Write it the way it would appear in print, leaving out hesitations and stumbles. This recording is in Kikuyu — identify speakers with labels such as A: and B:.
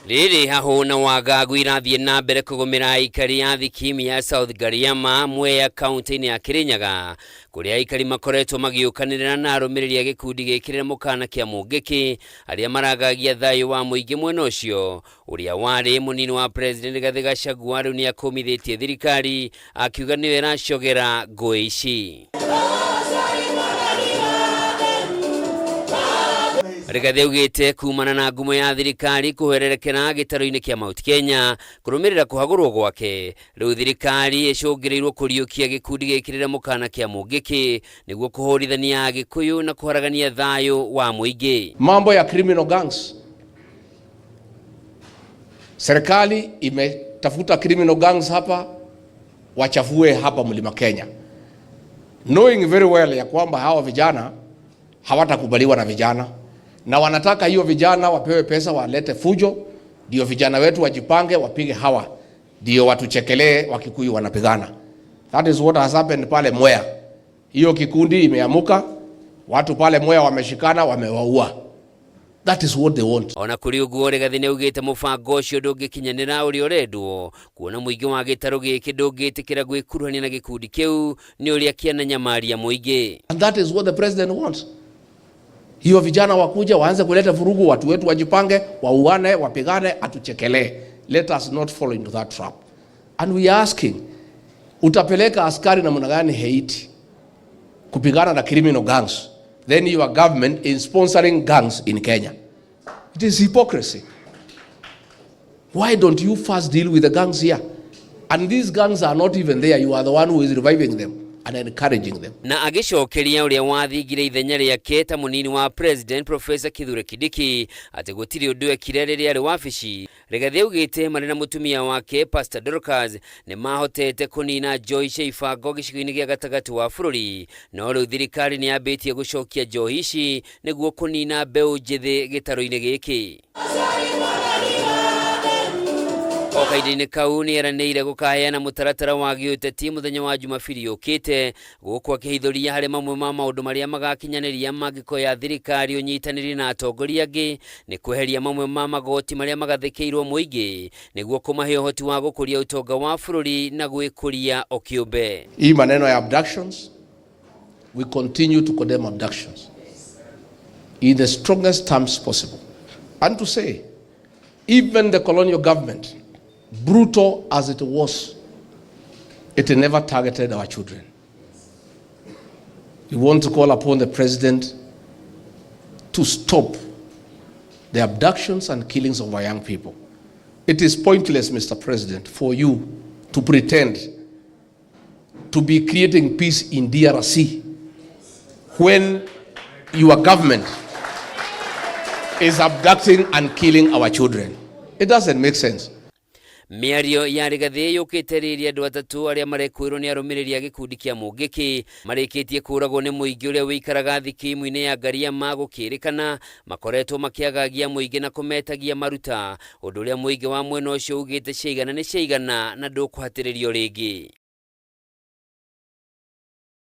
A: Rĩrĩ hahũ na wagagu irathiĩ na mbere kũgũmĩra aikari a thikimu ya South Gariama, Mwea, kaunti-inĩ ya Kirinyaga, kũrĩa aikari makoretwo magĩũkanĩrĩra na arũmĩrĩri a gĩkundi gĩkĩrĩre mũkana kĩa Mũngĩkĩ arĩa maragagia thayũ wa mũingĩ mwena ũcio. Ũrĩa warĩ mũnini wa President Rigathĩ Gachagua rĩu nĩ akũmithĩtie thirikari akiuga nĩyo ĩracogera ngũĩ ici. Rigathĩ augĩte kumana na ngumo ya thirikari kũhwererekera gĩtarũ-inĩ kĩa Mount Kenya kũrũmĩrĩra kũhagũrwo gwake, rĩu thirikari ĩcũngĩrĩirwo kũriũkia gĩkundi gĩkĩrĩre mũkana kĩa Mũngĩkĩ nĩguo kũhũrithania Agĩkũyũ na kũharagania thayũ wa mũingĩ.
B: Mambo ya criminal gangs. Serikali imetafuta criminal gangs hapa wachafue hapa Mlima Kenya, knowing very well ya kwamba hawa vijana hawatakubaliwa na vijana, na wanataka hiyo vijana wapewe pesa walete fujo, ndio vijana wetu wajipange wapige hawa, ndio watuchekelee Wakikuyu wanapigana. That is what has happened pale Mwea. Hiyo kikundi imeamuka, watu pale Mwea wameshikana, wamewaua. That is what they want.
A: Ona kũrĩ ũguo, Rigathĩ nĩaugĩte mũbango ũcio ndũngĩkinyanĩra ũrĩa ũrendwo, kuona mũingĩ wa gĩtarũ gĩkĩ ndũngĩtĩkĩra gwĩkuruhania na gĩkundi kĩu nĩ ũrĩa kĩananyamaria mũingĩ.
B: And that is what the president wants. Hiyo vijana wakuja waanze kuleta vurugu, watu wetu wajipange, wauane, wapigane, atuchekelee. Let us not fall into that trap. And we are asking, utapeleka askari namna gani Haiti kupigana na criminal gangs? Then your government is sponsoring gangs in Kenya. It is hypocrisy. Why don't you first deal with the gangs here? And these gangs are not even there. You are the one who is reviving them and encouraging them.
A: Na agĩcokeria ũrĩa wathingire ithenya rĩake ta mũnini wa President Professor Kithure Kindiki atĩ gũtirĩ ũndũ ekire rĩrĩa arĩ wabici, Rigathĩ augĩte marĩ na mũtumia wake Pastor Dorcas nĩ mahotete kũnina njohi cia ibango gĩcigo-inĩ gĩa gatagatĩ wa bũrũri, no rĩu thirikari nĩ yambĩtie gũcokia njohi ici nĩguo kũnina mbeũ njĩthĩ gĩtarũ-inĩ gĩkĩ. O kahinda-inĩ kau nĩ eranĩire gũkaheana mũtaratara wa gĩũteti mũthenya wa Jumabiri yũkĩte, gũkũ akĩhithũria harĩ mamwe ma maũndũ marĩa magakinyanĩria mangĩkoya thirikari ũnyitanĩri na atongoria angĩ nĩ kweheria mamwe ma magoti marĩa magathĩkĩirwo mũingĩ nĩguo kũmahe ũhoti wa gũkũria ũtonga wa bũrũri na gwĩkũria o kĩũmbe.
B: Hii maneno ya abductions, we continue to condemn abductions in the strongest terms possible. And to say, even the colonial government, brutal as it was, it never targeted our children. We want to call upon the president to stop the abductions and killings of our young people. It is pointless, Mr. President, for you to pretend to be creating peace in DRC when your government is abducting and killing our children. It doesn't make sense.
A: Mĩario ya Rigathĩ yũkĩte rĩrĩa andũ atatũ arĩa marekwĩrwo nĩ arũmĩrĩri a gĩkundi kĩa Mũngĩkĩ marĩkĩtie kũragwo nĩ mũingĩ ũrĩa ũikaraga thikimu-inĩ ya Ngariama, gũkĩrĩkana makoretwo makĩagagia mũingĩ na kũmetagia maruta, ũndũ ũrĩa mũingĩ wa mwena ũcio ugĩte ciaigana nĩ ciaigana na ndũkũhatĩrĩrio rĩngĩ.